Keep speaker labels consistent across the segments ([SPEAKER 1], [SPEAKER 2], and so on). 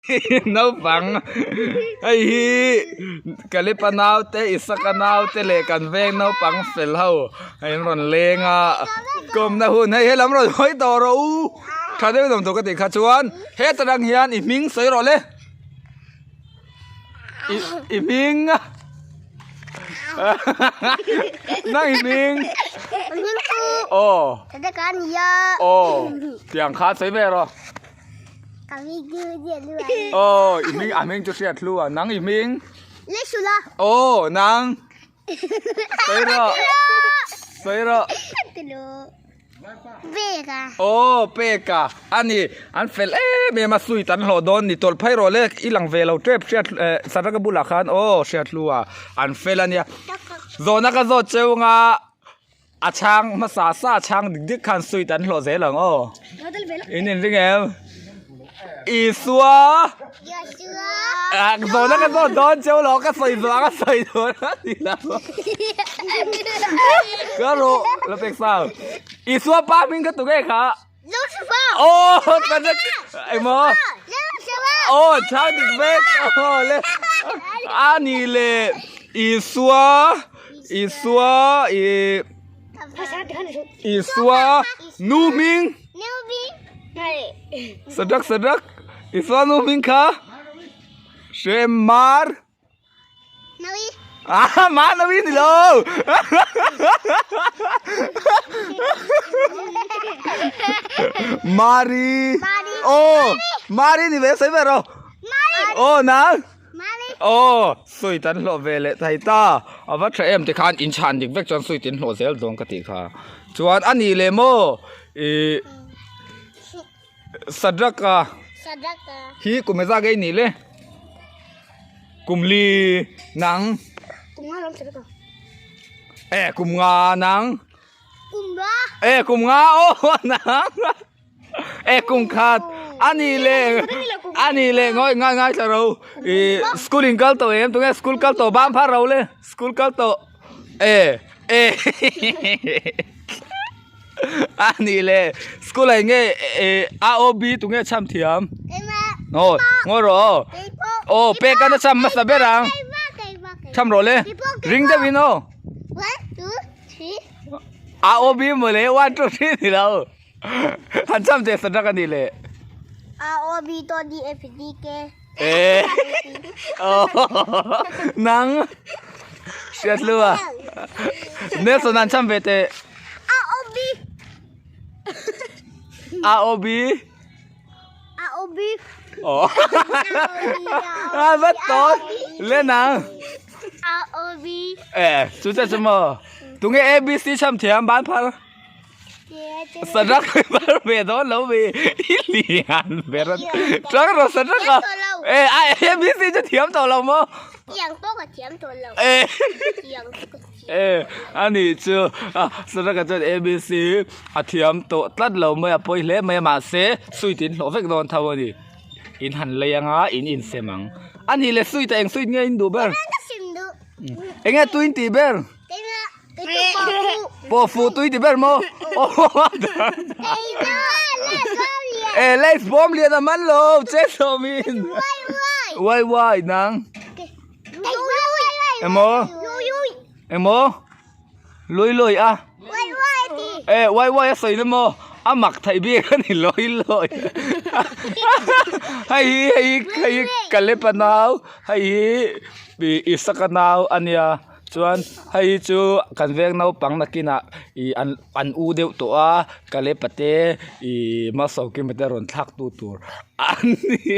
[SPEAKER 1] Naupang hei hi Kalipa naute Isaka naute leh kan veng naupang fel ho a in rawn leng a kawmna hun hei helam rawn hawi tawh rawh u tha deuh dawm tur ka tih kha chuan heta tang hian i hming sawi rawh le i i hming nang i hming aw aw tiang kha sawi ve rawh. Aw i hming a hming chu hriat hlu a nang i hming aw nang sawi rawh sawi rawh aw peka a ni an fel em em a sweet an hlawh dawn ni tawlh phei rawh le i lang ve lo tep hriat eh saraka bulah khan aw hriat hlu a an fel a nia zawhna ka zawt cheu anga. A chhang hmasa sa a chhang dik dik khan sweet an hlawh zel ang aw. In inring em? Isua! Ah, zawhna ka zawt dawn cheu lo, ka sawi zawh a ka sawi dawn a ti lo. Ka rawh, la pek sang. Isua pa hming ka tu nge kha? Aw, ka na engmaw? Aw, chhang dik vek. Aw le. A ni le Isua Isua i Isua nu hming Sadak sadak Isua nu hming kha Hremar Ah, Manawi ni lo. Mari. Oh, Mari ni ve sai ve ro. Oh, nang. Oh, sui tan hlawh ve leh thei ta. A va tha em tikhan in chhan dik vek chuan sui tin hlawh zel dawn ka tih kha. Chuan a ni le maw i Sadraka.
[SPEAKER 2] Sadraka.
[SPEAKER 1] Hi kum e zak ei ni le. Kum li nang.
[SPEAKER 2] Kum nga lam Sadraka.
[SPEAKER 1] E kum nga nang.
[SPEAKER 2] Kum nga.
[SPEAKER 1] E kum nga o nang. E kum khat ani le ani le ngoi ngai ngai thla ro i school in kal to em tunge school kal to bam phar ro le school kal to e e ani le school ah enge a o b tunge cham thiam aw ngawi rawh aw aw pek a cham hmasa ber ang cham rawh le ring deuh in aw a o b mawle 1 2 3 ni lo han cham teh sadak ani le
[SPEAKER 2] a o b to d f g k
[SPEAKER 1] e aw nang hriat lua Nelson an cham ve teh
[SPEAKER 2] A O B
[SPEAKER 1] A O B
[SPEAKER 2] A O B
[SPEAKER 1] Ồ À bắt tối Lên nào
[SPEAKER 2] A O B
[SPEAKER 1] Ê chú cha chú mơ Tụ nghe A B C chăm thiam bán phar Sarak bar ve dawn lo mi i lian ber a tang rawh sarak a e a A B C chu thiam tawh lo maw
[SPEAKER 2] Tiang pawh ka thiam tawh lo
[SPEAKER 1] e
[SPEAKER 2] Tiang pawh ka thiam
[SPEAKER 1] e ani chu a sarak a chuan A B C a thiam tawh tlat lo mai a pawi hle mai a mahse sweet in hlawh vek dawn tho a ni in han lei anga in insem ang ani le sweet ah eng sweet nge in duh ber eng nge tui in tih ber. Pawh fuh tui ti ber maw? E lace bawm lian a man lo che sawm in. Wai wai nang. Emaw? Emaw? Lui lui a. E wai wai a sawi na maw? A mak theih bik a ni lawi lawi. Hei hi hei hi hei hi Kalepa nau hei hi Isaka nau a nia. Chuan hei hi chu kan veng naupang nakinah ih an an u deuh tawh a kalepa te ih malsawmkima te rawn thlak tu tur an ni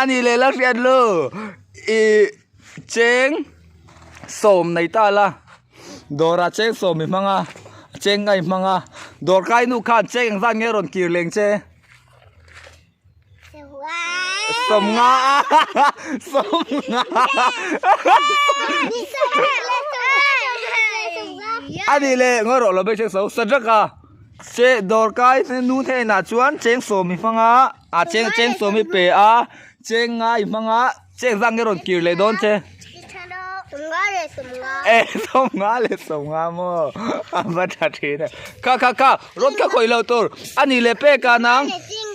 [SPEAKER 1] a ni leh la hriat lo ih cheng sawm nei ta la dawrah cheng sawm i hmang a cheng nga i hmang a dawr kai nu khan cheng engzat nge rawn kir leng che. Sawmnga sawmnga a nih leh ngawi rawh lo bek cheng so sadraka che dawr kai nu hnenah chuan cheng sawm i hmang a ah cheng cheng sawm i pe a cheng nga i hmang a cheng zang nge rawn kir leh dawn che e sawmnga leh sawmnga maw a va tha thin e kha kha kha rawt kha khawih loh tur a nih leh pek ah nang.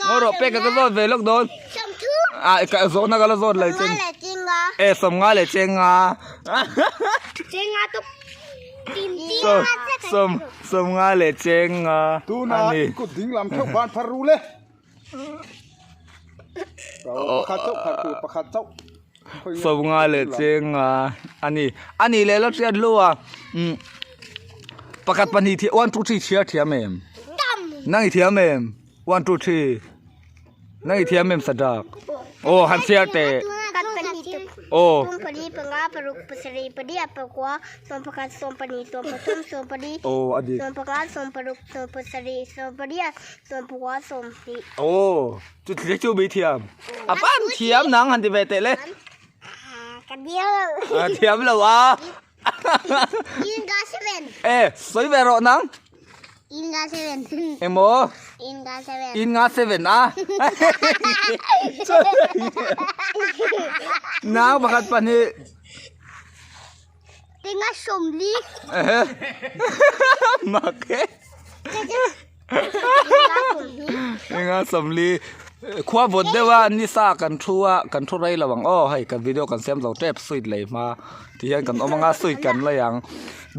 [SPEAKER 1] Ngaw rawh pek ka zawt ve lawk dawn. A ka zawhna ka la zawt lo che. E 50 leh chenga.
[SPEAKER 2] Chenga to
[SPEAKER 1] Sawm sawm 50 leh chenga.
[SPEAKER 3] Tuna kut ding lam theuh ban phar ru le. Pakhat chauh phar tur pakhat chauh.
[SPEAKER 1] 50 leh chenga ani. Ani leh la hriat lu a. Um pakhat pahnih thi 1 2 3 chhiar thiam em? Nang i thiam em? 1 2 3 Nang i thiam em Sadak? Aw han chhiar teh. Aw. Aw a dik. Aw chu thil chu bi thiam. A pan thiam nang han ti ve teh le. A thiam lo a. E sawi ve rawh nang. Emaw? In nga seven a. Nang pakhat pahnih.
[SPEAKER 2] Tinga sawmli.
[SPEAKER 1] Mak e. Tinga sawmli. Khua vawt deuh a nisa kan thu a kan thu rei lo ang aw hei kan video kan siam zo tep sweet lei hma ti hian kan awm anga sweet kan lei ang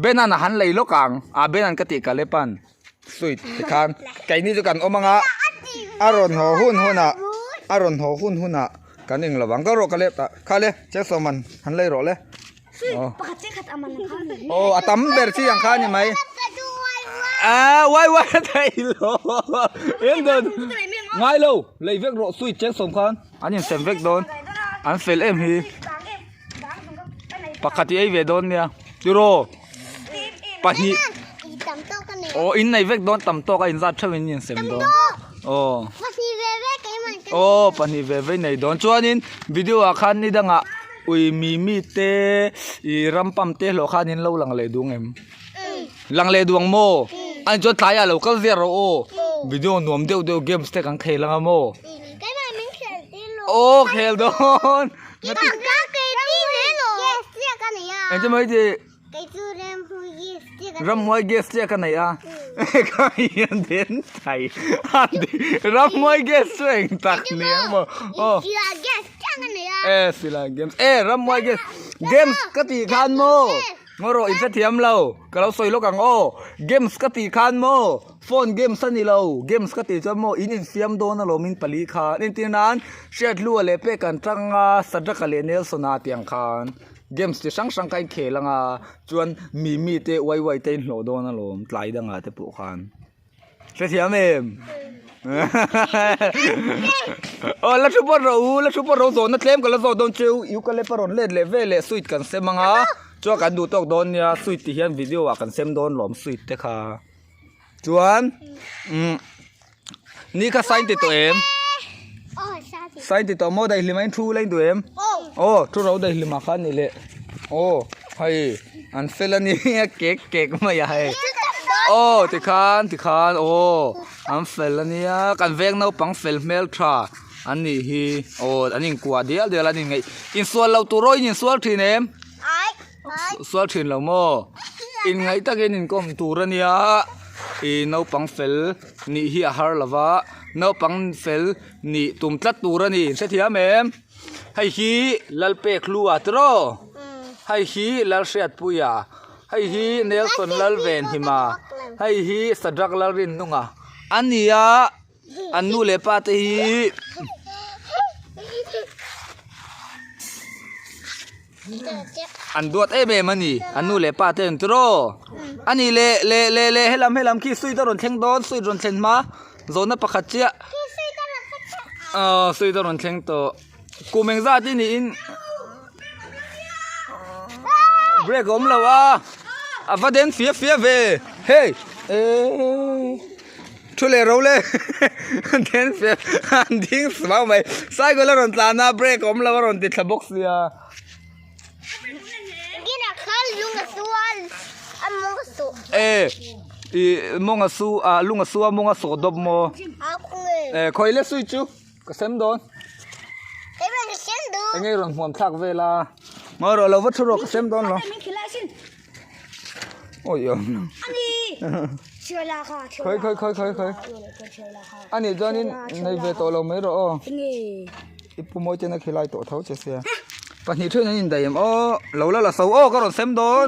[SPEAKER 1] Benan a han lei lawk ang a Benan ka tih ka lep an sweet tikhan keini chu kan awm anga a rawn haw hun hunah a rawn haw hun hunah kan eng lo ang ka rawh ka lep ta kha le Chelsawman han lei rawh le. Aw a tam ber chi ang kha a ni mai. A wai wai a thei lo. En dawn. Ngai lo. Lei vek rawh sweet cheng sawm khan an insem vek dawn. An fel em hi. Pakhat i ei ve dawn nia. Tiraw. Pahnih. Aw in nei vek dawn tam tawk a inzat theuh in insem dawn. Aw. Aw pahnih ve ve nei dawn. Chuanin video ah khan ni dangah Ui mimi te i ram pump te hlawh khan in lo lang leh duang em? Lang leh duang maw? Ani chuan tlaiah lo kal zel rawh aw. Video nuam deuh deuh games te kan khel anga maw? Aw khel dawn. Engtin mai tih? Ramhuai gas chiah ka nei a. Ka hian den thai. Ramhuai gas chu eng tak ni ang maw? Aw. E silai games. E ramhuai gas. Games ka tih khan maw? Ngaw rawh in hrethiam lo. Ka lo sawi lawk ang aw. Games ka tih khan maw? Phone games a ni lo. Games ka tih chuan maw in infiam dawn alawm in pali khan. Entir nan Hriathlua leh pek an tang a, Sadraka leh Nelsona tih ang khan. Games chi hrang hrang kha in khel anga chuan mimi te uai uai te in hlawh dawn alawm tlai dangah te pawh khan hrethiam em aw la thu pawt rawh u la thu pawt rawh u zawhna tlem ka la zawh dawn cheu eucalypt a rawn let leh vel leh sweet kan sem anga chuan kan duh tawk dawn nia sweet ti hian video ah kan sem dawn lawm sweet te kha chuan umm Ni kha sign ti tawh em? Sign ti tawh maw daihlim a in thu la in duh em? Aw thu ro daihlim ah khan ni leh. Aw hei an fel a ni a kek kek mai a hei. Aw tikhan tikhan aw an fel a nia kan veng naupang fel hmel tha an nih hi. Aw an inkuah dial dial a an inngeih. Insual lo tur aw in insual thin em? Sual thin lo maw? Inngaih takin inkawm tur a nia. Ih naupang fel nih hi a har lo va, naupang fel nih tum tlat tur a ni. Hrethiam em? Hei hi Lalpekhlua tiraw? Hei hi Lalhriatpuia. Hei hi Nelson Lalvenhima. Hei hi Sadrach Lalrinnunga a ni a. An nu leh pa te hi an duat em em a ni an nu leh pa te an tiraw a ni leh leh leh leh helam helam khi sweet a rawn thleng dawn sweet rawn thlen hma zawhna pakhat chiah aw sweet a rawn thleng tawh kum engzat i niin break a awm lo a a va den fia fia ve hei eee. Thu leh ro le then fel an ding suau mai cycle a rawn tlan a brake awm lo a rawn ti thla bawk sia. E i mawng a su a lung a su a mawng a sawh dawp maw e khawi le switch chu ka sem dawn enge i rawn hmuam thlak vel a ngawi rawh lo va thu rawh ka sem dawn lo. Oi oi. Khawi khawi khawi khawi khawi. A nih chuanin nei ve tawh lo mai rawh aw. I pu mawi ten a khilai tawh tho che sia. Pahnih thenin an indaih em aw. Lo la la so aw ka rawn sem dawn.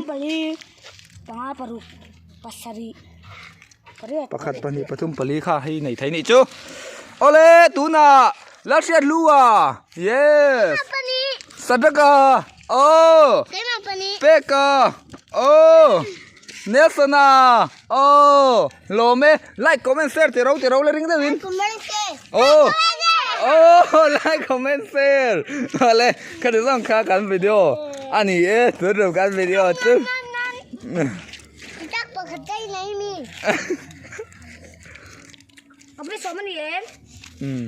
[SPEAKER 1] Pakhat pahnih pathum pali kha hei nei thei nih chu. Awle tunah Lalhriat lu a yes. Sadaka aw. Peka aw. Nelson a aw lawm e like comment share ti ro ti ro le ring deuh in aw aw like comment share awle khati zawng kha kan video a ni e tun rum kan video chu um.